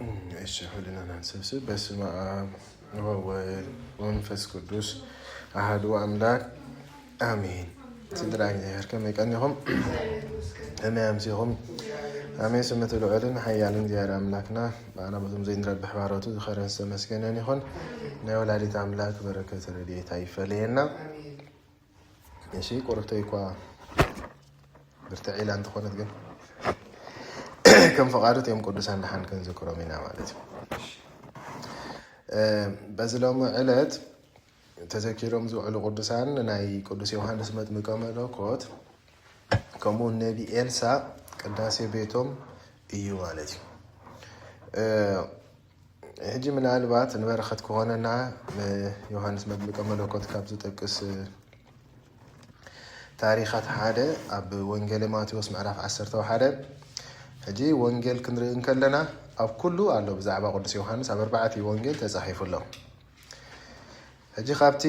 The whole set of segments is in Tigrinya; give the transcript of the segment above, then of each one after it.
እሺ፣ ኩልና ንሰብስብ። በስመ አብ ወወልድ ወመንፈስ ቅዱስ አሐዱ አምላክ አሜን። ስድራ እግዚኣብሔር ከመይ ቀኒኹም? ከመይ ኣምሲኹም? ኣሜን። ስምቲ ልዑልን ሓያልን እግዚኣብሔር ኣምላክና ብኣና በቶም ዘይንረብሕ ባሮቱ ዝኸረን ዝተመስገነን ይኹን። ናይ ወላዲት ኣምላክ በረከት ረድኤታ ይፈለየና። እሺ፣ ቁርብተይ እኳ ብርትዕ ኢላ እንተኾነት ግን ከም ፈቓዱ እቶም ቅዱሳን ደሓን ክንዝክሮም ኢና ማለት እዩ። እ፣ በዚ ሎሚ ዕለት ተዘኪሮም ዝውዕሉ ቅዱሳን ናይ ቅዱስ ዮሃንስ መጥምቀ መለኮት ከምኡ እውን ነቢ ኤልሳ ቅዳሴ ቤቶም እዩ ማለት እዩ። እ፣ ሕጂ ምናልባት ንበረኸት ክኾነና ንዮሃንስ መጥምቀ መለኮት ካብ ዝጠቅስ ታሪኻት ሓደ ኣብ ወንጌል ማቴዎስ ምዕራፍ ዓሰርተ ሓደ። ሕጂ ወንጌል ክንርኢ እንከለና ኣብ ኩሉ ኣሎ ብዛዕባ ቅዱስ ዮሃንስ ኣብ ኣርባዕተ ወንጌል ተጻሒፉ ኣሎ። ሕጂ ካብቲ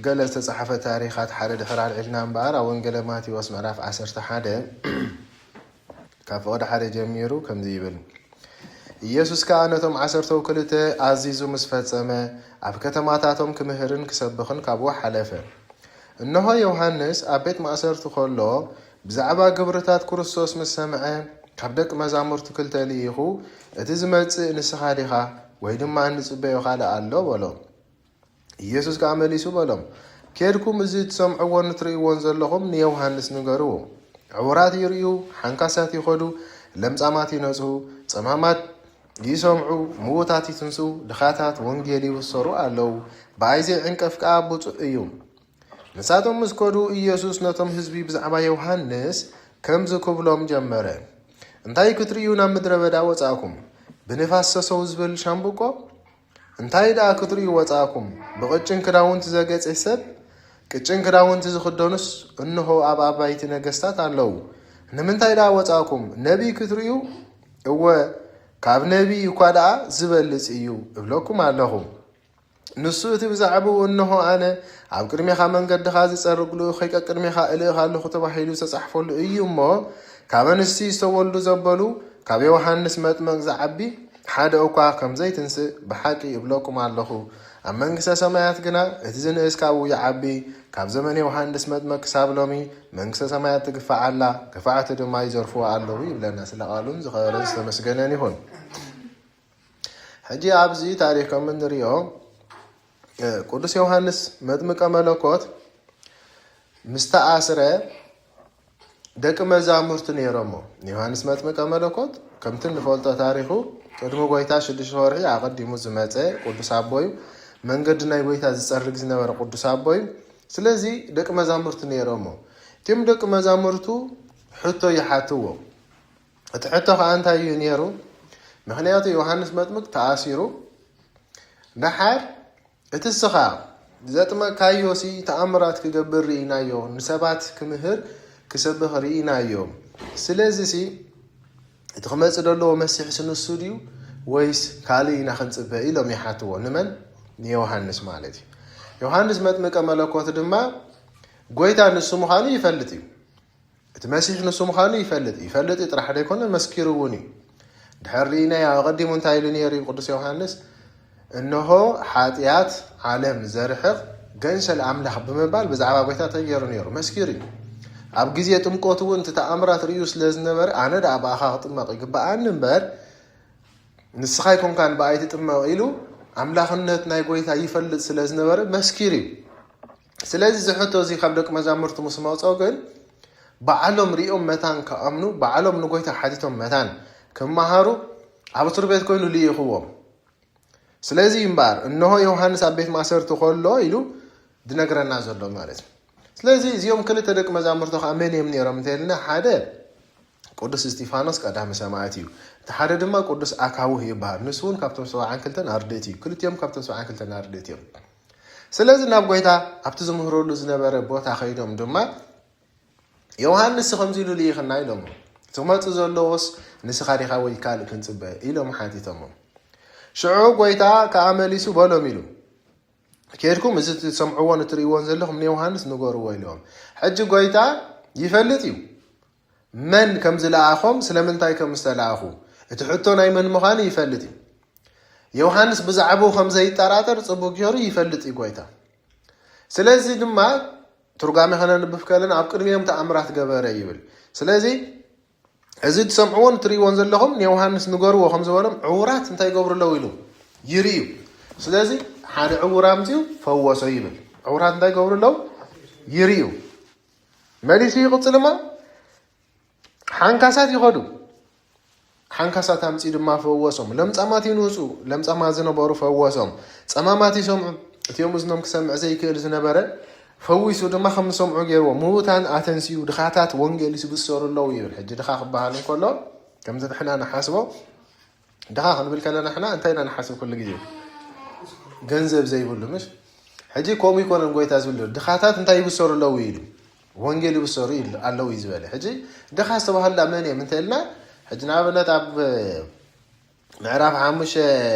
ገለ ዝተጻሕፈ ታሪኻት ሓደ ድሕር ኣልዒልና እምበኣር ኣብ ወንጌል ማቴዎስ ምዕራፍ ዓሰርተ ሓደ ካብ ፍቕዲ ሓደ ጀሚሩ ከምዚ ይብል። ኢየሱስ ከኣ ነቶም ዓሰርተው ክልተ ኣዚዙ ምስ ፈጸመ፣ ኣብ ከተማታቶም ክምህርን ክሰብኽን ካብኡ ሓለፈ። እንሆ ዮሃንስ ኣብ ቤት ማእሰርቲ ከሎ ብዛዕባ ግብርታት ክርስቶስ ምስ ሰምዐ፣ ካብ ደቂ መዛሙርቱ ክልተ ልኢኹ፣ እቲ ዝመጽእ ንስኻ ዲኻ? ወይ ድማ እንጽበዮ ካልእ ኣሎ? በሎ። ኢየሱስ ከኣ መሊሱ በሎም፣ ኬድኩም እዚ እትሰምዕዎን እትርእይዎን ዘለኹም ንዮሃንስ ንገርዎ። ዕዉራት ይርእዩ፣ ሓንካሳት ይኸዱ፣ ለምጻማት ይነጽሁ፣ ጸማማት ይሰምዑ፣ ምዉታት ይትንስኡ፣ ድኻታት ወንጌል ይብሰሩ ኣለዉ። ብኣይዘይ ዕንቀፍ ከኣ ብፁዕ እዩ። ንሳቶም ምስ ከዱ ኢየሱስ ነቶም ህዝቢ ብዛዕባ ዮሃንስ ከምዚ ክብሎም ጀመረ፣ እንታይ ክትርእዩ ናብ ምድረ በዳ ወጻእኩም? ብንፋስ ሰሰው ዝብል ሻምብቆ? እንታይ ደኣ ክትርእዩ ወጻእኩም? ብቕጭን ክዳውንቲ ዘገጸ ሰብ? ቅጭን ክዳውንቲ ዝኽደኑስ እንሆ ኣብ ኣባይቲ ነገስታት ኣለዉ። ንምንታይ ደኣ ወጻእኩም? ነቢይ ክትርእዩ? እወ፣ ካብ ነቢይ እኳ ደኣ ዝበልጽ እዩ እብለኩም ኣለኹ። ንሱ እቲ ብዛዕባኡ እንሆ ኣነ ኣብ ቅድሜኻ መንገድኻ ዝጸርግ ልኡኸይ ቀቅድሜኻ እልእኽ ኣለኹ ተባሂሉ ዝተጻሕፈሉ እዩ እሞ፣ ካብ ኣንስቲ ዝተወልዱ ዘበሉ ካብ ዮሃንስ መጥመቅ ዝዓቢ ሓደ እኳ ከም ዘይትንስእ ብሓቂ እብለኩም ኣለኹ። ኣብ መንግስተ ሰማያት ግና እቲ ዝንእስ ካብኡ ይዓቢ። ካብ ዘመን ዮሃንስ መጥመቅ ክሳብ ሎሚ መንግስተ ሰማያት ትግፋዕ ኣላ፣ ክፋዕቲ ድማ ይዘርፍዋ ኣለዉ ይብለና። ስለ ቃሉን ዝኸበረን ዝተመስገነን ይኹን። ሕጂ ኣብዚ ታሪኽ ከም እንሪኦ፣ እ፣ ቅዱስ ዮሃንስ መጥምቀ መለኮት ምስ ተኣስረ ደቂ መዛሙርቲ ነይሮሞ። ዮሃንስ መጥምቀ መለኮት ከምቲ እንፈልጦ ታሪኹ ቅድሚ ጎይታ ሽዱሽተ ወርሒ ኣቐዲሙ ዝመጸ ቅዱስ ኣቦ እዩ። መንገዲ ናይ ጎይታ ዝጸርግ ዝነበረ ቅዱስ ኣቦ እዩ። ስለዚ ደቂ መዛሙርቲ ነይሮሞ። እቲም ደቂ መዛሙርቱ ሕቶ ይሓትዎ። እቲ ሕቶ ኸዓ እንታይ እዩ ነይሩ? ምኽንያቱ ዮሃንስ መጥምቅ ተኣሲሩ፣ ደሓር እቲ እስኻ ዘጥመቅካዮ ሲ ተኣምራት ክገብር ርኢናዮ፣ ንሰባት ክምህር ክሰብኽ ርኢናዮ። ስለዚ ሲ እቲ ክመጽእ ዘለዎ መሲሕ ሲ ንሱ ድዩ ወይስ ካልእ ኢና ክንጽበ? ኢሎም ይሓትዎ። ንመን? ንዮሃንስ ማለት እዩ። ዮሃንስ መጥምቀ መለኮት ድማ ጎይታ ንሱ ምዃኑ ይፈልጥ እዩ። እቲ መሲሕ ንሱ ምዃኑ ይፈልጥ እዩ። ይፈልጥ እዩ ጥራሕ ደይኮነ፣ መስኪሩ እውን እዩ። ድሕር ርኢናዮ፣ ኣቐዲሙ እንታይ ኢሉ ነይሩ እዩ ቅዱስ ዮሃንስ? እንሆ ሓጢኣት ዓለም ዘርሕቕ ገንሸል ኣምላኽ ብምባል ብዛዕባ ጎይታ እንታይ ገይሩ ነይሩ? መስኪሩ እዩ። ኣብ ግዜ ጥምቆት እውን እቲ ተኣምራት ርእዩ ስለ ዝነበረ፣ ኣነ ደኣ ብኣኻ ክጥመቕ ይግብኣኒ እምበር፣ ንስኻ ኣይኮንካን ብኣይ ትጥመቕ ኢሉ ኣምላኽነት ናይ ጎይታ ይፈልጥ ስለ ዝነበረ መስኪሩ እዩ። ስለዚ እዚ ሕቶ እዚ ካብ ደቂ መዛሙርቱ ምስ መጾ ግን ባዕሎም ሪኦም መታን ክኣምኑ፣ ባዕሎም ንጎይታ ሓቲቶም መታን ክመሃሩ ኣብ እስር ቤት ኮይኑ ልኢኽዎም። ስለዚ እዩ እምበኣር፣ "እንሆ ዮሃንስ ኣብ ቤት ማእሰርቲ ከሎ" ኢሉ ዝነግረና ዘሎ ማለት እዩ። ስለዚ እዚኦም ክልተ ደቂ መዛሙርቱ ከኣ መን እዮም ነይሮም እንተኢልና፣ ሓደ ቅዱስ እስጢፋኖስ ቀዳሚ ሰማዕት እዩ። እቲ ሓደ ድማ ቅዱስ ኣካውህ ይበሃል። ንሱ እውን ካብቶም ሰብዓን ክልተን ኣርድእቲ እዩ። ክልቲኦም ካብቶም ሰብዓን ክልተን ኣርድእቲ እዮም። ስለዚ ናብ ጎይታ ኣብቲ ዝምህረሉ ዝነበረ ቦታ ከይዶም ድማ፣ "ዮሃንስ ከምዚ ኢሉ ልኢኽና" ኢሎሞ። "እቲ ክመጽእ ዘለዎስ ንስኻ ዲኻ ወይ ካልእ ክንጽበ?" ኢሎም ሓቲቶሞ። ሽዑ ጎይታ ከኣ መሊሱ በሎም ኢሉ፣ "ኬድኩም እዚ እትሰምዕዎን እትርእይዎን ዘለኹም ንዮሃንስ ንገርዎ" ኢልዎም። ሕጂ ጎይታ ይፈልጥ እዩ መን ከም ዝለኣኾም፣ ስለምንታይ ከም ዝተለኣኹ፣ እቲ ሕቶ ናይ መን ምዃኑ ይፈልጥ እዩ። ዮሃንስ ብዛዕባኡ ከም ዘይጠራጠር ጽቡቕ ገይሩ ይፈልጥ እዩ ጎይታ። ስለዚ ድማ ትርጓሜ ከነንብብ ከለና ኣብ ቅድሚኦም ተኣምራት ገበረ ይብል። ስለዚ እዚ ትሰምዕዎን ትርእይዎን ዘለኹም ንዮሃንስ ንገርዎ ከም ዝበሎም ዕውራት እንታይ ይገብሩ ኣለዉ ኢሉ ይርእዩ። ስለዚ ሓደ ዕውር ኣምፅኡ ፈወሶ ይብል። ዕውራት እንታይ ይገብሩ ኣለዉ ይርእዩ። መሊሱ ይቕፅል እሞ ሓንካሳት ይኸዱ። ሓንካሳት ኣምፂኡ ድማ ፈወሶም። ለምፃማት ይንውፁ፣ ለምፃማት ዝነበሩ ፈወሶም። ፀማማት ይሰምዑ፣ እቲኦም እዝኖም ክሰምዕ ዘይክእል ዝነበረ ፈዊሱ ድማ ከም ዝሰምዑ ገይርዎ። ምዉታን ኣተንስኡ፣ ድኻታት ወንጌል ይብሰሩ ኣለዉ ይብል። ሕጂ ድኻ ክበሃል እንከሎ ከምዚ ንሕና ንሓስቦ ድኻ ክንብል ከለና ንሕና እንታይ ኢና ንሓስብ ኩሉ ግዜ? ገንዘብ ዘይብሉ ምሽ? ሕጂ ከምኡ ይኮነን ጎይታ ዝብሉ ድኻታት እንታይ ይብሰሩ ኣለዉ ኢሉ ወንጌል ይብሰሩ ኣለዉ እዩ ዝበለ። ሕጂ ድኻ ዝተባሃሉላ መን እዮም እንተልና ሕጂ ንኣብነት ኣብ ምዕራፍ ሓሙሽተ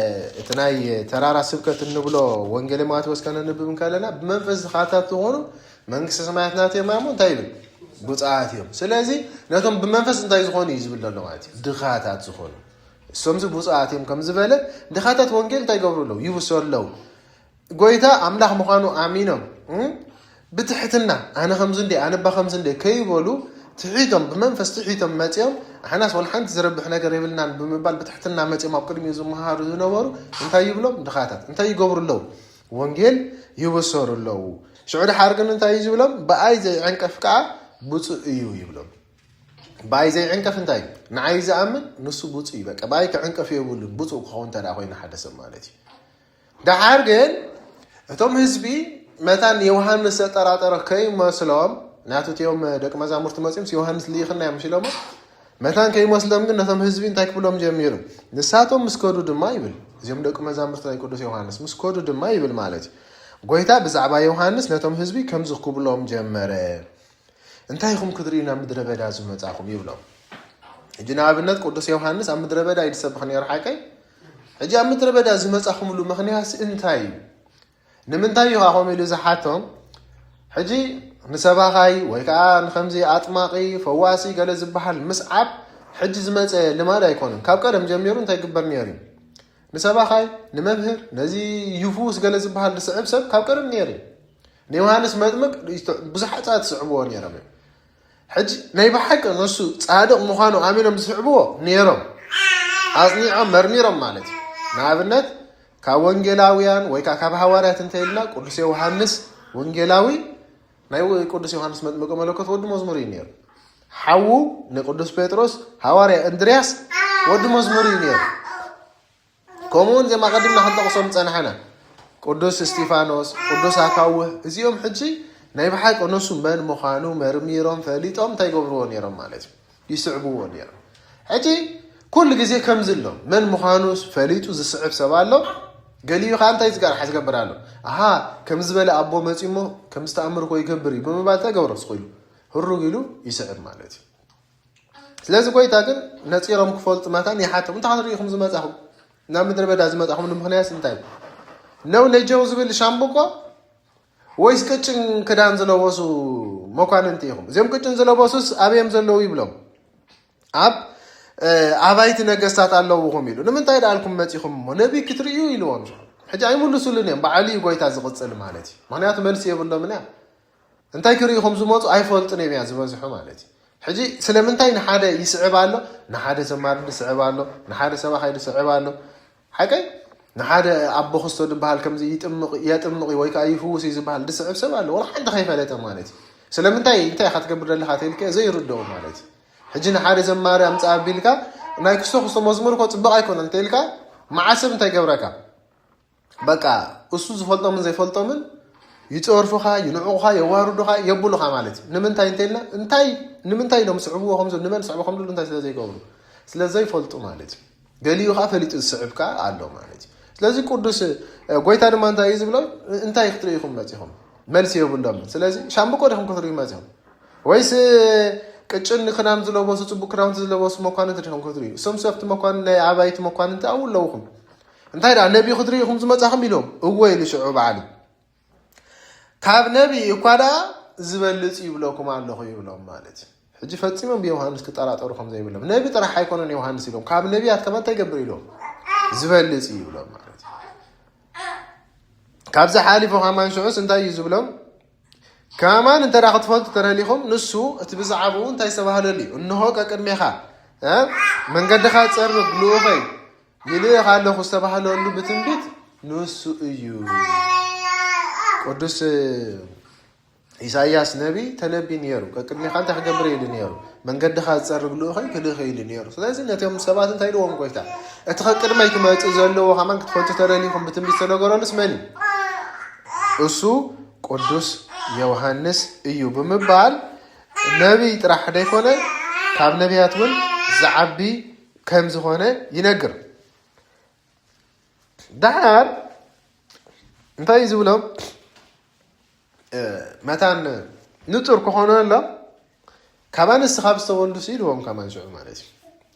እቲ ናይ ተራራ ስብከት እንብሎ ወንጌል ማቴዎስ ከነንብብ እንከለና ብመንፈስ ድኻታት ዝኾኑ መንግስተ ሰማያት ናትዮም እሞ እንታይ ይብል? ብፁዓት እዮም። ስለዚ ነቶም ብመንፈስ እንታይ ዝኾኑ እዩ ዝብል ዘሎ ማለት እዩ? ድኻታት ዝኾኑ እሶምዚ ብፁዓት እዮም ከም ዝበለ ድኻታት ወንጌል እንታይ ይገብሩ ኣለዉ? ይብሰሩ ኣለዉ። ጎይታ ኣምላኽ ምዃኑ ኣሚኖም ብትሕትና ኣነ ከምዚ እንደ ኣነ ባ ከምዚ እንደ ከይበሉ ትሒቶም ብመንፈስ ትሒቶም መፂኦም ኣሕናስ ወላ ሓንቲ ዝረብሕ ነገር የብልናን ብምባል ብትሕትና መፂኦም ኣብ ቅድሚኡ ዝመሃሩ ዝነበሩ እንታይ ይብሎም? ድኻታት እንታይ ይገብሩ ኣለዉ? ወንጌል ይብሰሩ ኣለዉ። ሽዑ ድሓር ግን እንታይ እዩ ዝብሎም? ብኣይ ዘይዕንቀፍ ከዓ ብፁእ እዩ ይብሎም። ብኣይ ዘይዕንቀፍ እንታይ እዩ? ንዓይ ዝኣምን ንሱ ብፁእ እዩ። በቃ ብኣይ ክዕንቀፍ የብሉን ብፁእ ክኸውን እንተ ደኣ ኮይኑ ሓደ ሰብ ማለት እዩ። ደሓር ግን እቶም ህዝቢ መታን ዮሃንስ ዘጠራጠረ ከይመስሎም ናቱ እቲኦም ደቂ መዛሙርቲ መፂኦምስ ዮሃንስ ልኢኽና እዮም ኢሎሞ መታን ከይመስሎም ግን ነቶም ህዝቢ እንታይ ክብሎም ጀሚሩ? ንሳቶም ምስ ከዱ ድማ ይብል። እዚኦም ደቂ መዛሙርቲ ናይ ቅዱስ ዮሃንስ ምስ ከዱ ድማ ይብል ማለት እዩ። ጎይታ ብዛዕባ ዮሃንስ ነቶም ህዝቢ ከምዚ ክብሎም ጀመረ። እንታይ ኢኹም ክትርእዩ ናብ ምድረ በዳ ዝመጻኹም ይብሎም። ሕጂ ንኣብነት ቅዱስ ዮሃንስ ኣብ ምድረ በዳ እዩ ዝሰብኽ ነይሩ ሓቀይ? ሕጂ ኣብ ምድረ በዳ ዝመጻኹምሉ ምኽንያት እንታይ እዩ? ንምንታይ እዩ ከምኡ ኢሉ ዝሓቶም? ሕጂ ንሰባኻይ ወይ ከዓ ንከምዚ ኣጥማቒ ፈዋሲ ገለ ዝበሃል ምስዓብ ሕጂ ዝመፀ ልማድ ኣይኮነን። ካብ ቀደም ጀሚሩ እንታይ ይግበር ነይሩ እዩ? ንሰባኻይ ንመምህር ነዚ ይፍውስ ገለ ዝበሃል ዝስዕብ ሰብ ካብ ቀደም ነይሩ እዩ። ንዮሃንስ መጥምቅ ብዙሓት ሰባት ዝስዕብዎ ነይሮም እዮም። ሕጂ ናይ ብሓቂ ንሱ ፃድቕ ምዃኑ ኣሚኖም ዝስዕብዎ ነይሮም። ኣፅኒዖም መርሚሮም ማለት እዩ። ንኣብነት ካብ ወንጌላውያን ወይ ከዓ ካብ ሃዋርያት እንተ ኢልና ቅዱስ ዮሃንስ ወንጌላዊ ናይ ቅዱስ ዮሃንስ መጥምቂ መለኮት ወዲ መዝሙር እዩ ነይሩ። ሓዉ ንቅዱስ ጴጥሮስ ሃዋርያ እንድርያስ ወዲ መዝሙር እዩ ነይሩ። ከምኡ እውን እዚኦም ኣቐዲምና ክንጠቕሶም ዝፀናሕና ቅዱስ እስጢፋኖስ፣ ቅዱስ ኣካውህ እዚኦም ሕጂ ናይ ብሓቂ ንሱ መን ምዃኑ መርሚሮም ፈሊጦም እንታይ ይገብርዎ ነይሮም ማለት እዩ? ይስዕብዎ ነይሮም። ሕጂ ኩሉ ግዜ ከምዚ ኣሎ መን ምዃኑ ፈሊጡ ዝስዕብ ሰብ ኣሎ። ገሊኡ ከዓ እንታይ ዝገርሓ ዝገብር ኣሎ ኣሃ ከም ዝበለ ኣቦ መፂሞ ከም ዝተኣምር ኮ ይገብር እዩ ብምባል እንታይ ገብሮ ስኩ ኢሉ ህሩግ ኢሉ ይስዕብ ማለት እዩ። ስለዚ ጎይታ ግን ነፂሮም ክፈልጡ መታን ይሓቶም እንታይ ክትርእኹም ዝመፃኹም ናብ ምድረ በዳ ዝመፃኹም ንምኽንያት እንታይ ነው ነጀው ዝብል ሻምብቆ ወይስ ቅጭን ክዳን ዝለበሱ መኳንንቲ ኢኹም? እዚኦም ቅጭን ዝለበሱስ ኣበዮም ዘለዉ ይብሎም። ኣብ ኣባይቲ ነገስታት ኣለውኹም ኢሉ ንምንታይ ደኣልኩም መፂኹም እሞ ነቢ ክትርእዩ ኢልዎም። ሕጂ ኣይምልሱሉን እዮም። ባዕሉ እዩ ጎይታ ዝቕፅል ማለት እዩ። ምክንያቱ መልሲ የብሎምን እያ። እንታይ ክርእኹም ዝመፁ ኣይፈልጡን እዮም እያ ዝበዝሑ ማለት እዩ። ሕጂ ስለምንታይ ንሓደ ይስዕብ ኣሎ፣ ንሓደ ዘማሪ ዝስዕብ ኣሎ፣ ንሓደ ሰባኻይ ዝስዕብ ኣሎ። ሓቀይ ንሓደ ኣቦ ክስቶ ዝበሃል ከምዚ ይጥምቕ የጥምቕ ወይ ከዓ ይፍውስ እዩ ዝበሃል ዝስዕብ ሰብ ኣሎ። ወላ ሓንቲ ከይፈለጠ ማለት እዩ። ስለምንታይ እንታይ ኢኻ ትገብር ዘለኻ ተልከ ዘይርድኦ ማለት እዩ። ሕጂ ንሓደ ዘማሪ ኣምፅእ ኣቢልካ ናይ ክስቶ ክስቶ መዝሙር እኮ ፅቡቕ ኣይኮነን እንተኢልካ መዓሰብ እንታይ ገብረካ? በቃ እሱ ዝፈልጦምን ዘይፈልጦምን ይፀርፉኻ፣ ይንዕቑኻ፣ የዋርዱኻ፣ የብሉኻ ማለት እዩ። ንምንታይ እንተኢልና እንታይ ንምንታይ ኢሎም ስዕብዎ ከምዚ ንመን ስዕቦ ከምዝብሉ እንታይ ስለ ዘይገብሩ ስለ ዘይፈልጡ ማለት እዩ። ገሊኡ ከዓ ፈሊጡ ዝስዕብ ከዓ ኣሎ ማለት እዩ። ስለዚ ቅዱስ ጎይታ ድማ እንታይ እዩ ዝብሎ? እንታይ ክትርኢ ኢኹም መፂኹም? መልሲ የብሎምን። ስለዚ ሻምብቆ ዲኹም ክትርእዩ መፂኹም? ወይስ ቅጭን ክዳን ዝለበሱ ፅቡቅ ክዳውንቲ ዝለበሱ መኳንንቲ ዲኹም ክትርእዩ? እሶም ሰፍቲ መኳን ናይ ኣባይቲ መኳንንቲ ኣብኡ ኣለውኹም። እንታይ ደኣ ነቢ ክትርኢ ኢኹም ዝመፃኹም ኢሎም። እወ ኢሉ ሽዑ በዓሉ ካብ ነቢ እኳ ደኣ ዝበልፅ ይብለኩም ኣለኹ ይብሎም ማለት እዩ። ሕጂ ፈፂሞም ብዮሃንስ ክጠራጠሩ ከም ዘይብሎም ነቢ ጥራሕ ኣይኮነን ዮሃንስ ኢሎም ካብ ነቢያት ከመ እንታይ ይገብር ኢሎም ዝበልፅ እዩ ይብሎም ማለት እዩ። ካብዚ ሓሊፉ ከማን ሽዑስ እንታይ እዩ ዝብሎም? ከማን እንተ ደኣ ክትፈልጡ ተደሊኹም፣ ንሱ እቲ ብዛዕባኡ እንታይ ዝተባህለሉ እዩ? እንሆ ቀቅድሜኻ፣ እ? መንገድኻ ጸርግ ልኡኸይ፣ ይልእኽ ኣለኹ ዝተባህለሉ ብትንቢት ንሱ እዩ። ቅዱስ ኢሳይያስ ነቢ ተነቢ ነይሩ። ቀቅድሜኻ እንታይ ክገብር ኢሉ ነይሩ? መንገድኻ ዝጸርግ ልኡኸይ ክልእኽ ኢሉ ነይሩ። ስለዚ ነቶም ሰባት እንታይ ኢልዎም ጎይታ? እቲ ከቅድመይ ክመጽእ ዘለዎ ከማን ክትፈልጡ ተደሊኹም ብትንቢት ዝተነገረሉስ መን እዩ? እሱ ቅዱስ ዮሃንስ እዩ ብምባል ነቢይ ጥራሕ ደይኮነ ካብ ነቢያት እውን ዝዓቢ ከም ዝኾነ ይነግር። ደሓር እንታይ እዩ ዝብሎም? እ፣ መታን ንጹር ክኾኑ ኣሎ ካብ ኣንስቲ ካብ ዝተወልዱ ሲ ኢልዎም ከማን ሽዑ ማለት እዩ።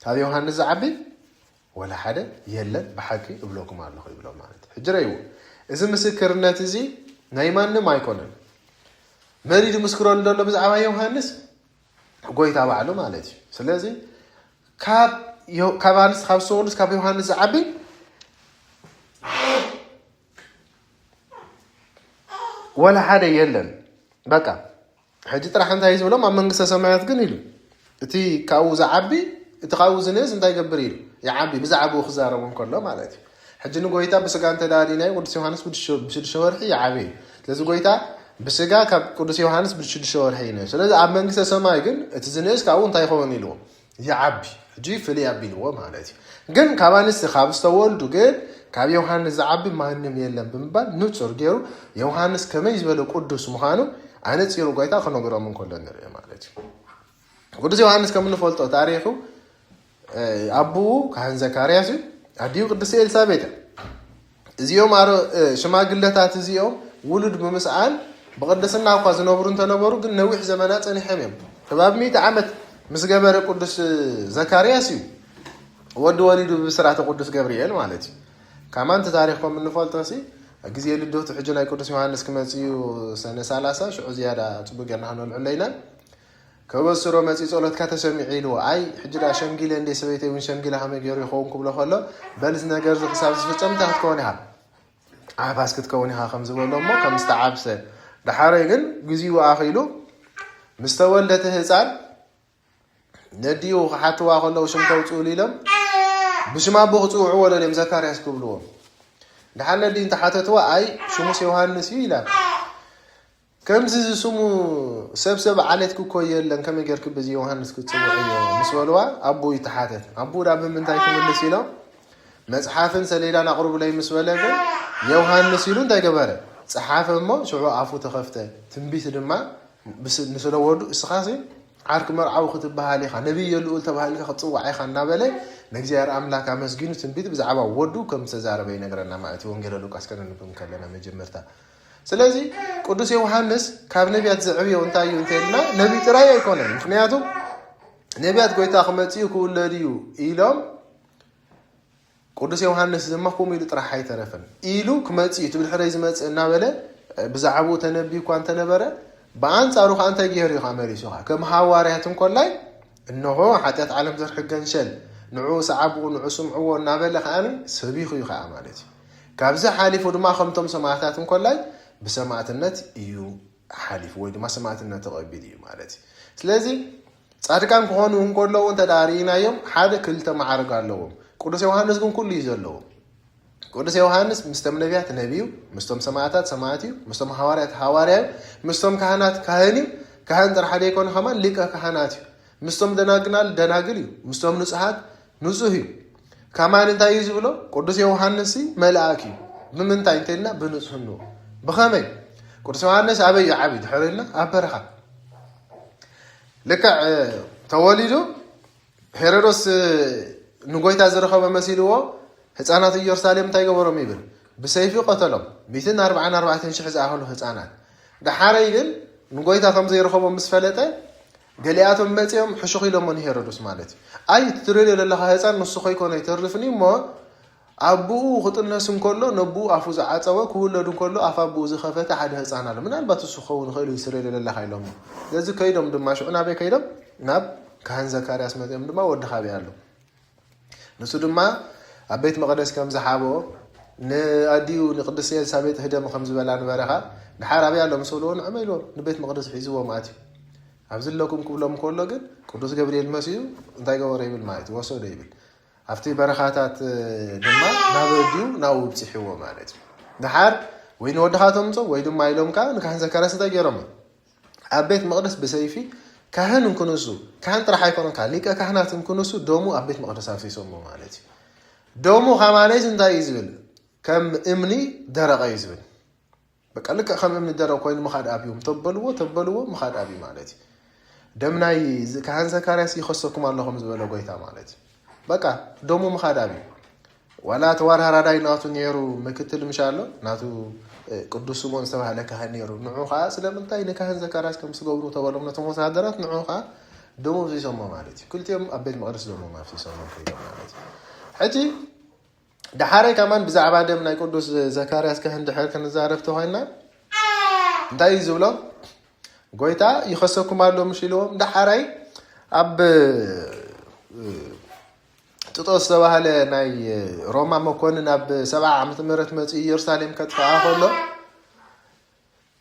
ካብ ዮሃንስ ዝዓቢ ወላ ሓደ የለን፣ ብሓቂ እብለኩም ኣለኹ ይብሎም ማለት እዩ። ሕጂ ረእይዎ፣ እዚ ምስክርነት እዚ ናይ ማንም ኣይኮነን። መን እዩ ዝምስክረሉ ዘሎ ብዛዕባ ዮሃንስ? ጎይታ ባዕሉ ማለት እዩ። ስለዚ ካብ ዮ-፣ ካብ ኣንስቲ ካብ ዝተወልዱስ ካብ ዮሃንስ ዝዓቢ ወላ ሓደ የለን። በቃ ሕጂ ጥራሕ እንታይ እዩ ዝብሎም? ኣብ መንግስተ ሰማያት ግን ኢሉ እቲ ካብኡ ዝዓቢ፣ እቲ ካብኡ ዝንእስ እንታይ ይገብር ኢሉ? ይዓቢ፣ ብዛዕባኡ ክዛረቡ እንከሎ ማለት እዩ። ሕጂ ንጎይታ ብስጋ እንተዳሊናዮ ቅዱስ ዮሃንስ ብሽዱሽተ ወርሒ ይዓቢ እዩ። ስለዚ ጎይታ ብስጋ ካብ ቅዱስ ዮሃንስ ብሽዱሽተ ወርሒ ይንእስ። ስለዚ ኣብ መንግስተ ሰማይ ግን እቲ ዝንእስ ካብኡ እንታይ ይኸውን ኢልዎ? ይዓቢ። ሕጂ ፍልይ ኣቢልዎ ማለት እዩ። ግን ካብ ኣንስቲ ካብ ዝተወልዱ ግን ካብ ዮሃንስ ዝዓቢ ማንም የለን ብምባል ንጹር ገይሩ ዮሃንስ ከመይ ዝበለ ቅዱስ ምዃኑ ኣነጺሩ ጎይታ ክነግሮም እንከሎ ንርኢ ማለት እዩ። ቅዱስ ዮሃንስ ከም እንፈልጦ ታሪኹ፣ እ፣ ኣቡኡ ካህን ዘካርያስ እዩ። ኣዲኡ ቅድስቲ ኤልሳቤጥ እያ። እዚኦም ኣሮ-፣ እ፣ ሽማግለታት እዚኦም ውሉድ ብምስኣን ብቅድስና እኳ ዝነብሩ እንተነበሩ ግን ነዊሕ ዘመና ጸኒሖም እዮም። ከባቢ ሚእቲ ዓመት ምስ ገበረ ቅዱስ ዘካርያስ እዩ ወዲ ወሊዱ ብስራተ ቅዱስ ገብርኤል ማለት እዩ። ካማን እቲ ታሪኽ ከም እንፈልጦ ሲ ግዜ ልደቱ ሕጂ ናይ ቅዱስ ዮሃንስ ክመጽእ እዩ ሰነ ሰላሳ ሽዑ ዝያዳ ጽቡቅ ጌርና ክነልዕሎ ኢና። ከበስሮ መጺ ጸሎትካ ተሰሚዑ ኢልዎ። ኣይ ሕጂ ደኣ ሸምጊለ እንዴ ሰበይተይ እውን ሸምጊላ ከመይ ገይሩ ይኸውን ክብሎ ከሎ በል እዚ ነገር እዚ ክሳብ ዝፍጸም እንታይ ክትከውን ኢኻ? ዓባስ ክትከውን ኢኻ ከም ዝበሎ እሞ ከም ዝተዓብሰ። ደሓረይ ግን ግዚኡ ኣኺሉ ምስ ተወልደ እቲ ህጻን ነዲኡ ክሓትዋ ከለዉ ሽም ተውፅኡሉ ኢሎም ብሽም ኣቦ ክፅውዕዎ ደልዮም ዘካርያስ ክብልዎ። ደሓር ነዲኡ እንተሓተትዋ ኣይ ሽሙስ ዮሃንስ እዩ ኢላ። ከምዚ ዝስሙ ሰብ ሰብ ዓሌትኪ እኮ የለን ከመይ ጌርኪ በዚ ዮሃንስ ክትፅውዕዮ ምስ በልዋ ኣቦኡ ይተሓተት። ኣቦኡ ዳ ብምንታይ ክምልስ ኢሎም መፅሓፍን ሰሌዳን ኣቕርቡለይ ምስ በለ ግን ዮሃንስ ኢሉ እንታይ ገበረ? ፀሓፈ እሞ ሽዑ ኣፉ ተኸፍተ። ትንቢት ድማ ብስ-፣ ንስለ ወዱ እስኻሲ ዓርኪ መርዓዊ ክትበሃል ኢኻ፣ ነቢየ ልኡል ተባሂልካ ክትፅዋዕ ኢኻ እናበለ ንእግዚኣብሔር ኣምላክ ኣመስጊኑ ትንቢት ብዛዕባ ወዱ ከም ዝተዛረበ ይነግረና ማለት እዩ። ወንጌለ ሉቃስ ከነንብብ ከለና መጀመርታ። ስለዚ ቅዱስ ዮሃንስ ካብ ነቢያት ዘዕብዮ እንታይ እዩ እንተልና ነቢይ ጥራይ ኣይኮነን። ምክንያቱ ነቢያት ጎይታ ክመፅእ እዩ ክውለድ እዩ ኢሎም ቅዱስ ዮሃንስ ድማ ከምኡ ኢሉ ጥራሕ ኣይተረፈን። ኢሉ ክመጽእ እዩ፣ እቲ ብድሕረይ ዝመጽእ እናበለ ብዛዕባኡ ተነብዩ እኳ እንተነበረ፣ ብኣንጻሩ ኸዓ እንታይ ገይሩ እዩ ኸዓ መሊሱ ኸዓ? ከም ሃዋርያት እንኮላይ፣ እንሆ፣ ሓጢኣት ዓለም ዘርሕቅ ገንሸል፣ ንዑ ሰዓብኡ፣ ንዑ ስምዕዎ እናበለ ኸዓ ሰቢኹ እዩ ኸዓ ማለት እዩ። ካብዚ ሓሊፉ ድማ ከምቶም ሰማዕታት እንኮላይ ብሰማዕትነት እዩ ሓሊፉ ወይ ድማ ሰማዕትነት ተቐቢሉ እዩ ማለት እዩ። ስለዚ ጻድቃን ክኾኑ እንከለዉ እንተ ደኣ ርኢናዮም ሓደ ክልተ ማዕርግ ኣለዎም። ቅዱስ ዮሃንስ ግን ኩሉ እዩ ዘለዎ። ቅዱስ ዮሃንስ ምስቶም ነቢያት ነቢዩ፣ ምስቶም ሰማዕታት ሰማዕት እዩ፣ ምስቶም ሃዋርያት ሃዋርያ እዩ፣ ምስቶም ካህናት ካህን እዩ። ካህን ጥራሕ ዘይኮነ ከማን ሊቀ ካህናት እዩ። ምስቶም ደናግናል ደናግል እዩ፣ ምስቶም ንጹሃት ንጹህ እዩ። ከማን እንታይ እዩ ዝብሎ? ቅዱስ ዮሃንስ መልኣክ እዩ። ብምንታይ እንተልና ብንጽህንኡ። ብኸመይ? ቅዱስ ዮሃንስ ኣበይ እዩ ዓብዩ ድሕር ኢልና? ኣብ በረኻ። ልክዕ፣ እ፣ ተወሊዱ ሄሮዶስ፣ እ፣ ንጎይታ ዝረኸበ መሲልዎ ህፃናት ኢየሩሳሌም እንታይ ገበሮም ይብል? ብሰይፊ ቀተሎም። ሚእትን ኣርባዓን ኣርባዕተን ሽሕ ዝኣኸሉ ህፃናት። ደሓረይ ግን ንጎይታ ከም ዘይረኸቦም ምስ ፈለጠ ገሊኣቶም መፂኦም ሕሹኽ ኢሎሞ ንሄሮዶስ ማለት እዩ። ኣይ እቲ ትደልዮ ዘለኻ ህፃን ንሱ ከይኮነ ኣይተርፍን እዩ እሞ ኣቦኡ ክጥነስ እንከሎ ነቦኡ ኣፉ ዝዓፀወ ክውለድ እንከሎ ኣፍ ኣቦኡ ዝኸፈተ ሓደ ህፃን ኣሎ። ምናልባት እሱ ክኸውን ይኽእል እዩ ስለ ዘለኻ ኢሎሞ። ስለዚ ከይዶም ድማ ሽዑ ናበይ ከይዶም? ናብ ካህን ዘካርያስ መፂኦም ድማ ወዲ ካበይ ኣሎ? ንሱ ድማ ኣብ ቤት መቕደስ ከም ዝሓብኦ ንኣዲኡ ንቅድስቲ ኤልሳቤጥ ህደሚ ከም ዝበላ ንበረኻ ድሓር ኣብያ ኣሎ ምስ በልዎ ንዕመ ኢልዎም ንቤት መቕደስ ሒዝዎም ኣትዩ። ኣብዚ ኣለኩም ክብሎም ከሎ ግን ቅዱስ ገብርኤል መሲኡ እንታይ ገበሮ ይብል ማለት እዩ፣ ወሰዶ ይብል። ኣብቲ በረኻታት ድማ ናብ ኣዲኡ ናብኡ ብፅሕዎ ማለት እዩ። ድሓር ወይ ንወድኻ ተምፅኦ ወይ ድማ ኢሎም ከዓ ንካህን ዘካርያስ እንታይ ገይሮም? ኣብ ቤት መቕደስ ብሰይፊ ካህን እንክንሱ፣ ካህን ጥራሕ ኣይኮነን፣ ከዓ ሊቀ ካህናት እንክንሱ ደሙ ኣብ ቤት መቕደስ ኣፍሲሶሞ ማለት እዩ። ደሙ ከማለይስ እንታይ እዩ ዝብል? ከም እምኒ ደረቐ እዩ ዝብል። በቃ ልክዕ ከም እምኒ ደረቕ ኮይኑ ምኻድ ኣብዮም ተበልዎ፣ ተበልዎ ምኻድ ኣብዩ ማለት እዩ። ደም ናይ ዝ- ካህን ዘካርያስ ይኸሰኩም ኣለኹም ዝበለ ጎይታ ማለት እዩ። በቃ ደሙ ምኻድ ኣብዩ። ዋላ ተወራራዳይ ናቱ ነይሩ፣ ምክትል ምሻ ኣሎ ናቱ፣ እ፣ ቅዱስ ስምኦን ዝተባህለ ካህን ነይሩ። ንዑ ከዓ ስለምንታይ ንካህን ዘካርያስ ከም ዝገብሩ ተበሎም ነቶም ወታደራት፣ ንዑ ከዓ ደሙ ኣፍሲሶሞ ማለት እዩ። ክልቲኦም ኣብ ቤት መቕደስ ደሞም ኣፍሲሶሞ ከይዶም ማለት እዩ። ሕጂ ደሓረይ ከማን ብዛዕባ ደም ናይ ቅዱስ ዘካርያስ ካህን ድሕር ክንዛረብ ተኾይና እንታይ እዩ ዝብሎም? ጎይታ ይኸሰኩም ኣሎ ምሽ ኢልዎም። ደሓራይ ኣብ ጥጦስ ዝተባህለ ናይ ሮማ መኮንን ኣብ ሰብዓ ዓመተ ምህረት መፂኡ ኢየሩሳሌም ከጥፍኣ ከሎ፣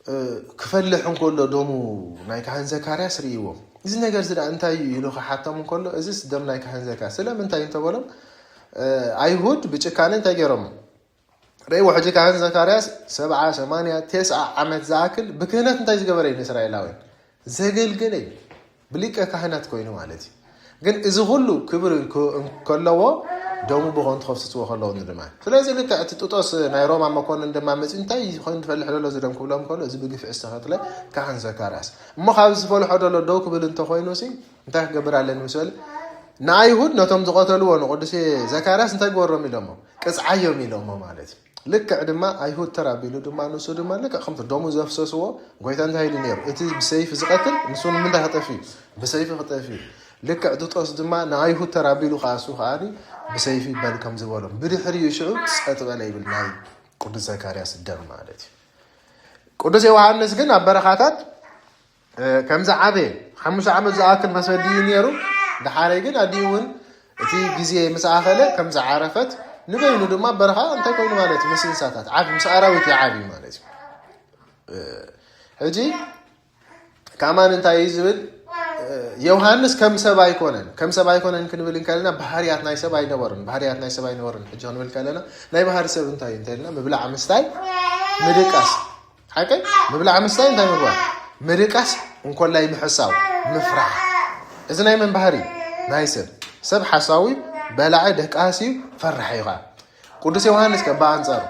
እ፣ ክፈልሕ እንከሎ ደሙ ናይ ካህን ዘካርያስ ርእይዎም። እዚ ነገር እዚ ደኣ እንታይ እዩ ኢሉ ክሓቶም እንከሎ፣ እዚስ ደም ናይ ካህን ዘካርያስ ስለምንታይ እንተበሎም፣ እ፣ ኣይሁድ ብጭካነ እንታይ ገይሮም? ርእይዎ ሕጂ ካህን ዘካርያስ ሰብዓ፣ ሰማንያ፣ ተስዓ ዓመት ዝኣክል ብክህነት እንታይ ዝገበረ እዩ ንእስራኤላውያን? ዘገልገለ እዩ። ብሊቀ ካህናት ኮይኑ ማለት እዩ። ግን እዚ ኩሉ ክብሪ እንክ- እንከለዎ ደሙ ብኸንቱ ከፍስስዎ ከለዎ ድማ። ስለዚ ልክዕ እቲ ጥጦስ ናይ ሮማ መኮንን ድማ መፂኡ እንታይ ኮይኑ ትፈልሕ ዘሎ እዚ ደም ክብሎም ከሎ እዚ ብግፍዒ ዝተኸትለ ካህን ዘካርያስ። እሞ ካብ ዝፈልሖ ዘሎ ደው ክብል እንተኮይኑ ሲ እንታይ ክገብር ኣለኒ ምስ በለ ንኣይሁድ ነቶም ዝቐተልዎ ንቅዱስ ዘካርያስ እንታይ ግበሮም ኢሎሞ? ቅፅዓዮም ኢሎሞ ማለት እዩ። ልክዕ ድማ ኣይሁድ ተራቢሉ ድማ ንሱ ድማ ልክዕ ከምቲ ደሙ ዘፍሰስዎ ጎይታ እንታይ ኢሉ ነይሩ? እቲ ብሰይፊ ዝቐትል ንሱ ንምንታይ ክጠፊ እዩ? ብሰይፊ ክጠፊ እዩ። ልክዕ ጥጦስ ድማ ንኣይሁድ ተራቢሉ ከዓ እሱ ከዓ ብሰይፊ በል ከም ዝበሎም ብድሕሪኡ ሽዑ ጸጥ በለ ይብል ናይ ቅዱስ ዘካርያስ ደም ማለት እዩ። ቅዱስ ዮሃንስ ግን ኣብ በረኻታት እ፣ ከም ዝዓበየ ሓሙሽተ ዓመት ዝኣክል መሰዲ እዩ ነይሩ። ደሓረይ ግን ኣዲኡ እውን እቲ ግዜ ምስ ኣኸለ ከም ዝዓረፈት ንበይኑ ድማ በረኻ እንታይ ኮይኑ ማለት እዩ? ምስ እንስሳታት ዓብ ምስ ኣራዊት ይዓብዩ ማለት እዩ። እ፣ ሕጂ ከማን እንታይ እዩ ዝብል? እ፣ ዮሃንስ ከም ሰብ ኣይኮነን። ከም ሰብ ኣይኮነን ክንብል እንከለና ባህርያት ናይ ሰብ ኣይነበሩን። ባህርያት ናይ ሰብ ኣይነበሩን። ሕጂ ክንብል ከለና ናይ ባህሪ ሰብ እንታይ እዩ እንተልና ምብላዕ ምስታይ ምድቃስ ሓቀይ ምብላዕ ምስታይ እንታይ ምግባር? ምድቃስ እንኮላይ ምሕሳው ምፍራሕ። እዚ ናይ መን ባህሪ? ናይ ሰብ። ሰብ ሓሳዊ በላዒ ደቃሲ ፈራሕ እዩ ከዓ። ቅዱስ ዮሃንስ ከ ብኣንጻሩ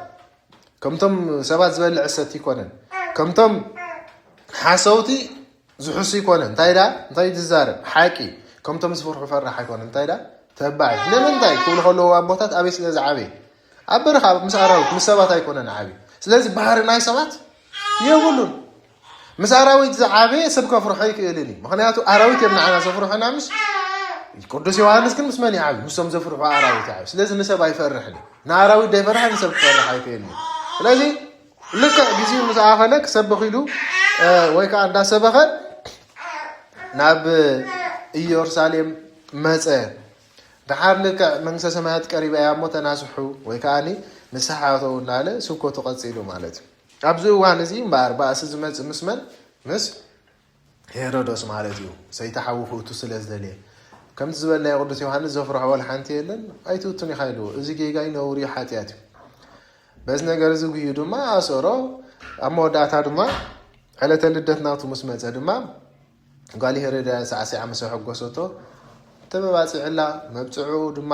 ከምቶም ሰባት ዝበልዕ ሰት ይኮነን፣ ከምቶም ሓሰውቲ ዝሕሱ ይኮነን። እንታይ ዳ እንታይ ዝዛረብ ሓቂ ከምቶም ዝፍርሑ ፈራሕ ኣይኮነን። እንታይ ዳ ተባዕ ንምንታይ ክብሉ ከለዉ ኣቦታት ኣበይ ስለ ዝዓበየ ኣብ በረኻ ምስ ኣራዊት ምስ ሰባት ኣይኮነን ዓብዩ። ስለዚ ባህሪ ናይ ሰባት የብሉን። ምስ ኣራዊት ዝዓበየ ሰብ ከፍርሖ ኣይክእልን እዩ። ምክንያቱ ኣራዊት እዮም ንዓና ዘፍርሑና። ምስ ቅዱስ ዮሃንስ ግን ምስ መን ይዓብዩ? ምስቶም ዘፍርሑ ኣራዊት ይዓብዩ። ስለዚ ንሰብ ኣይፈርሕን እዩ። ንኣራዊት ዶ ይፈርሕ ንሰብ ክፈርሕ ኣይክእልን እዩ። ስለዚ ልክዕ ግዜኡ ምስ ኣኸለ ክሰብኽ ኢሉ ወይ ከዓ እንዳሰበኸ ናብ ኢየሩሳሌም መፀ። ደሓር ልክዕ መንግስተ ሰማያት ቀሪባ እያ እሞ ተናስሑ ወይ ከዓ ንስሓ ተው እናለ ስብከቱ ቀፂሉ ማለት እዩ። ኣብዚ እዋን እዚ እምበኣር ባእሲ ዝመፅእ ምስ መን? ምስ ሄሮዶስ ማለት እዩ። ሰይቲ ሓዉ ክእቱ ስለ ዝደልየ ከምቲ ዝበልናዮ ቅዱስ ዮሃንስ ዘፍርሖ ወላ ሓንቲ የለን። ኣይትእቱን ኢኻ ኢልዎ። እዚ ጌጋ እዩ፣ ነውሪ እዩ፣ ሓጢኣት እዩ። በዚ ነገር እዚ ጉዩ ድማ ኣሰሮ። ኣብ መወዳእታ ድማ ዕለተ ልደት ናቱ ምስ መፀ ድማ ጓል ሄሮድያ ሳዕሲዓ ምስ ኣሐጎሰቶ ተመባፂዕላ። መብፅዑ ድማ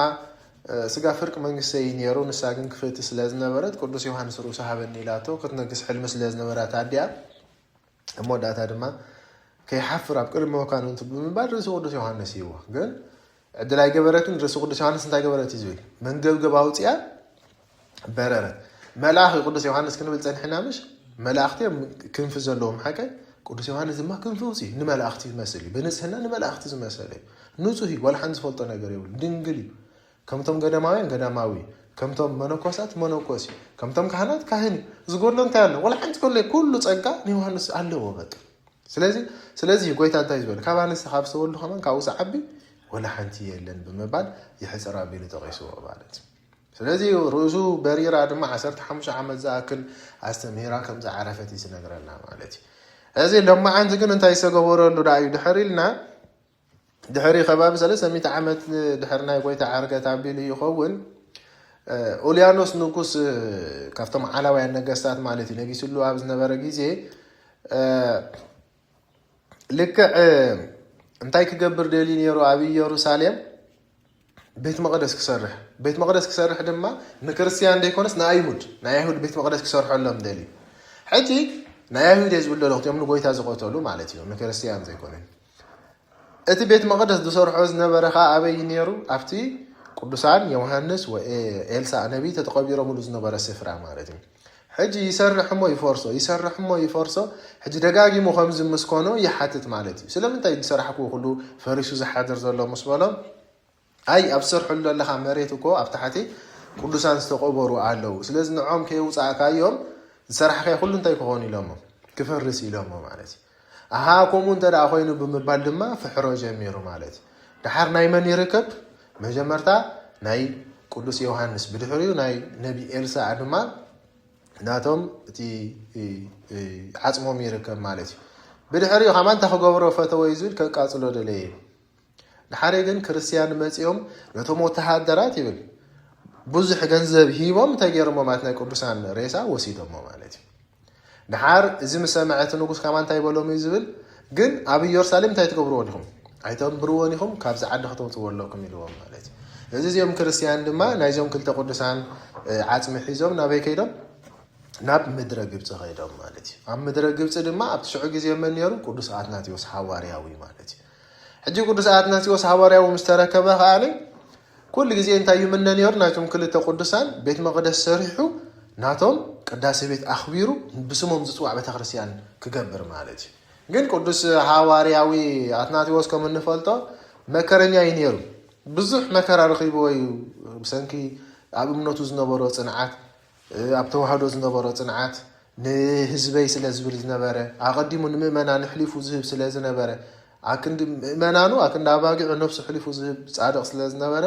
ስጋ ፍርቂ መንግስተይ ነይሩ፣ ንሳ ግን ክፍእቲ ስለ ዝነበረት ቅዱስ ዮሃንስ ርእሱ ሃበኒ ኢላቶ ክትነግስ ሕልሚ ስለ ዝነበራት ኣዲኣ ኣብ መወዳእታ ድማ ከይሓፍር ኣብ ቅድሚ መኳንንቱ ብምባል ርእሲ ቅዱስ ዮሃንስ ይህቦ። ግን ዕድል ኣይገበረትን። ርእሲ ቅዱስ ዮሃንስ እንታይ ገበረት እዩ ዝብል መንገብገብ ኣውፅኣ በረረት። መልኣኽ እዩ ቅዱስ ዮሃንስ ክንብል ፀኒሕና ምሽ? መላእኽቲ እዮም ክንፊ ዘለዎም ሓቀ። ቅዱስ ዮሃንስ ድማ ክንፊ ውፅእ እዩ። ንመላእኽቲ ዝመስል እዩ። ብንፅህና ንመላእኽቲ ዝመሰለ እዩ። ንፁህ እዩ። ዋላ ሓንቲ ዝፈልጦ ነገር የብሉ። ድንግል እዩ። ከምቶም ገዳማውያን ገዳማዊ፣ ከምቶም መነኮሳት መነኮሲ፣ ከምቶም ካህናት ካህን እዩ። ዝጎድሎ እንታይ ኣሎ? ዋላ ሓንቲ ከሎ ኩሉ ጸጋ ንዮሃንስ ኣለዎ በቃ። ስለዚ ስለዚ ጎይታ እንታይ ዝበለ? ካብ ኣንስቲ ካብ ዝተወልዱ ከማን ካብኡ ዝዓቢ ዋላ ሓንቲ የለን ብምባል ይሕጽር ኣቢሉ ጠቂስዎ ማለት እዩ። ስለዚ ርእሱ በሪራ ድማ ዓሰርተ ሓሙሽተ ዓመት ዝኣክል ኣስተምህራ ከም ዝዓረፈት እዩ ዝነግረና ማለት እዩ። እዚ ሎማዓንቲ ግን እንታይ ዝተገበረሉ ደኣ እዩ ድሕር ኢልና፣ ድሕሪ ከባቢ ሰለስተ ሚእቲ ዓመት ድሕሪ ናይ ጎይታ ዕርገት ኣቢሉ ይኸውን። ኡልያኖስ ንጉስ ካብቶም ዓላውያን ነገስታት ማለት እዩ ነጊስሉ ኣብ ዝነበረ ግዜ፣ ልክዕ እንታይ ክገብር ደልዩ ነይሩ? ኣብ ኢየሩሳሌም ቤት መቕደስ ክሰርሕ። ቤት መቕደስ ክሰርሕ ድማ ንክርስትያን ዘይኮነስ ንኣይሁድ፣ ናይ ኣይሁድ ቤት መቕደስ ክሰርሐሎም ደልዩ። ሕጂ ናይ ኣይሁድ እየ ዝብል ዘሎ፣ እቲኦም ንጎይታ ዝቐተሉ ማለት እዩ፣ ንክርስትያን ዘይኮነ። እቲ ቤት መቕደስ ዝሰርሖ ዝነበረ ኸዓ ኣበይ ነይሩ? ኣብቲ ቅዱሳን ዮሃንስ ወኤልሳ ነቢይ ተተቐቢሮምሉ ዝነበረ ስፍራ ማለት እዩ። ሕጂ ይሰርሕ እሞ ይፈርሶ፣ ይሰርሕ እሞ ይፈርሶ። ሕጂ ደጋጊሙ ከምዚ ምስ ኮኖ ይሓትት ማለት እዩ። ስለምንታይ ዝሰራሕኩ ኩሉ ፈሪሱ ዝሓድር ዘሎ ምስ በሎም፣ ኣይ ኣብ ዝሰርሐሉ ዘለኻ መሬት እኮ ኣብ ታሕቲ ቅዱሳን ዝተቐበሩ ኣለዉ። ስለዚ ንዖም ከየውፃእካዮም ዝሰራሕካዮ ኩሉ እንታይ ክኾን ኢሎሞ? ክፈርስ ኢሎሞ ማለት እዩ። ኣሃ ከምኡ እንተ ደኣ ኮይኑ ብምባል ድማ ፍሕሮ ጀሚሩ ማለት እዩ። ደሓር ናይ መን ይርከብ? መጀመርታ ናይ ቅዱስ ዮሃንስ፣ ብድሕሪኡ ናይ ነቢ ኤልሳዕ ድማ ናቶም እቲ ዓጽሞም ይርከብ ማለት እዩ። ብድሕሪኡ ከማን እንታይ ክገብሮ ፈተወ እዩ ዝብል ከቃጽሎ ደለየ እዩ። ድሓረ ግን ክርስትያን መጺኦም ነቶም ወተሃደራት ይብል ብዙሕ ገንዘብ ሂቦም እንታይ ገይሮሞ ማለት ናይ ቅዱሳን ሬሳ ወሲዶሞ ማለት እዩ። ድሓር እዚ ምስ ሰምዐ እቲ ንጉስ ከማን እንታይ በሎም እዩ ዝብል ግን ኣብ ኢየሩሳሌም እንታይ ትገብርዎ ዲኹም? ኣይተንብርዎን ኢኹም፣ ካብዚ ዓዲ ከተውፅዎ ኣለኩም ኢልዎም ማለት እዩ። እዚ እዚኦም ክርስትያን ድማ ናይዞም ክልተ ቅዱሳን ዓፅሚ ሒዞም ናበይ ከይዶም? ናብ ምድረ ግብፂ ከይዶም ማለት እዩ። ኣብ ምድረ ግብፂ ድማ ኣብቲ ሽዑ ግዜ መን ነይሩ? ቅዱስ ኣትናቴዎስ ሓዋርያዊ ማለት እዩ። ሕጂ ቅዱስ ኣትናቴዎስ ሓዋርያዊ ምስ ተረከበ ከዓኒ ኩሉ ግዜ እንታይ ይምነ ነይሩ? ናይቶም ክልተ ቅዱሳን ቤት መቕደስ ሰሪሑ ናቶም ቅዳሴ ቤት ኣኽቢሩ ብስሞም ዝፅዋዕ ቤተክርስትያን ክገብር ማለት እዩ። ግን ቅዱስ ሓዋርያዊ ኣትናቴዎስ ከም እንፈልጦ መከረኛ እዩ ነይሩ። ብዙሕ መከራ ረኺብዎ እዩ። ብሰንኪ ኣብ እምነቱ ዝነበሮ ፅንዓት፣ ኣብ ተዋህዶ ዝነበሮ ፅንዓት፣ ንህዝበይ ስለ ዝብል ዝነበረ፣ ኣቐዲሙ ንምእመናን ኣሕሊፉ ዝህብ ስለ ዝነበረ፣ ኣክንዲ ምእመናኑ ኣክንዲ ኣባጊዑ ነፍሱ ኣሕሊፉ ዝህብ ጻድቕ ስለ ዝነበረ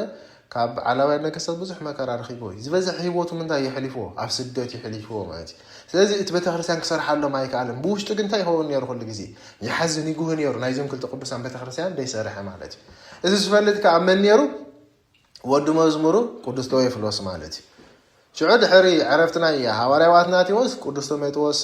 ካብ ዓላውያን ነገስታት ብዙሕ መከራ ረኺብዎ እዩ። ዝበዝሕ ህይወቱ ምንታይ የሕሊፍዎ? ኣብ ስደት የሕሊፍዎ ማለት እዩ። ስለዚ እቲ ቤተክርስትያን ክሰርሓሎም ኣይከኣለን። ብውሽጡ ግን እንታይ ይኸውን ነይሩ? ኩሉ ግዜ ይሓዝን ይጉህ ነይሩ። ናይዞም ክልተ ቅዱሳን ቤተክርስትያን ዘይሰርሐ ማለት እዩ። እዚ ዝፈልጥ ከኣ መን ነይሩ? ወዲ መዝሙሩ ቅዱስ ቴዎፍሎስ ማለት እዩ። ሽዑ ድሕሪ ዕረፍቲ ናይ ሃዋርያዊ ኣትናቴዎስ ቅዱስ ጢሞቴዎስ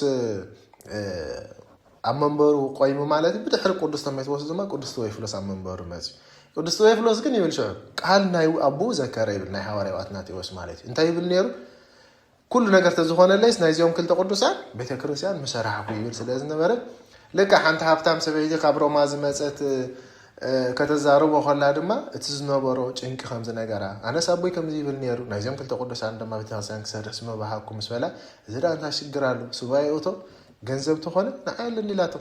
ኣብ መንበሩ ቆይሙ ማለት እዩ። ብድሕሪ ቅዱስ ጢሞቴዎስ ድማ ቅዱስ ቴዎፍሎስ ኣብ መንበሩ መፅዩ። ቅዱስ ቴዎፍሎስ ግን ይብል ሽዑ ቃል ናይ ኣቦኡ ዘከረ ይብል ናይ ሃዋርያዊ ኣትናቴዎስ ማለት እዩ። እንታይ ይብል ነይሩ? ኩሉ ነገር ተዝኾነለይስ ናይዚኦም ክልተ ቅዱሳን ቤተ ክርስቲያን ምሰራሕኩ ይብል ስለ ዝነበረ ልክዕ ሓንቲ ሃብታም ሰበይቲ ካብ ሮማ ዝመፀት ከተዛርቦ ከላ ድማ እቲ ዝነበሮ ጭንቂ ከም ዝነገራ ኣነስ ኣቦይ ከምዚ ይብል ነይሩ ናይዚኦም ክልተ ቅዱሳን ድማ ቤተክርስትያን ክሰርሕ ስመባሃኩ ምስ በላ እዚ ደኣ እንታይ ሽግር ኣሎ ስባይ እቶ ገንዘብ ተኾነ ንዓይ ኣለኒ ኢላቶ።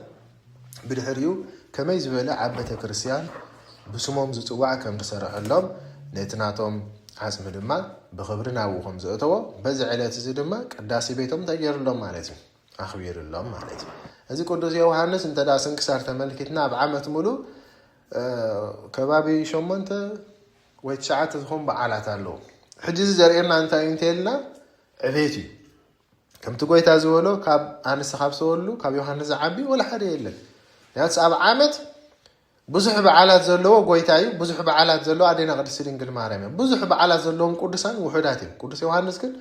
ብድሕሪኡ ከመይ ዝበለ ዓብ ቤተክርስትያን ብስሞም ዝፅዋዕ ከም ዝሰረሐሎም ነቲ ናቶም ዓፅሚ ድማ ብኽብሪ ናብኡ ከም ዘእተዎ በዚ ዕለት እዚ ድማ ቅዳሴ ቤቶም እንታይ ገይሩሎም ማለት እዩ ኣኽቢሩሎም ማለት እዩ። እዚ ቅዱስ ዮሃንስ እንተ ደኣ ስንክሳር ተመልኪትና ኣብ ዓመት ሙሉእ ከባቢ ሸሞንተ ወይ ትሽዓተ ዝኾኑ በዓላት ኣለዉ። ሕጂ እዚ ዘርእየና እንታይ እዩ እንተልና ዕቤት እዩ። ከምቲ ጎይታ ዝበሎ ካብ ኣንስቲ ካብ ዝተወልዱ ካብ ዮሃንስ ዝዓቢ ወላ ሓደ የለን። ምክንያቱ ኣብ ዓመት ብዙሕ በዓላት ዘለዎ ጎይታ እዩ። ብዙሕ በዓላት ዘለዎ ኣዴና ቅድስቲ ድንግል ማርያም እያ። ብዙሕ በዓላት ዘለዎም ቅዱሳን ውሑዳት እዮም። ቅዱስ ዮሃንስ ግን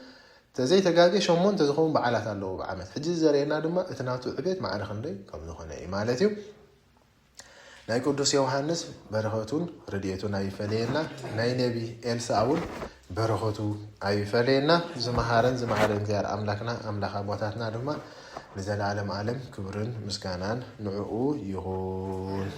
ተዘይተጋጌ ሸሞንተ ዝኾኑ በዓላት ኣለዎ ብዓመት። ሕጂ ዘርእየና ድማ እቲ ናቱ ዕቤት ማዕረ ክንደይ ከም ዝኾነ እዩ ማለት እዩ። ናይ ቅዱስ ዮሃንስ በረኸቱን ረድኤቱን ኣይፈለየና። ናይ ነቢ ኤልሳ እውን በረኸቱ ኣይፈለየና። ዝመሃረን ዝመሃረን እግዚኣብሔር ኣምላክና ኣምላኽ ኣቦታትና ድማ ንዘለዓለም ዓለም ክብርን ምስጋናን ንዕኡ ይኹን።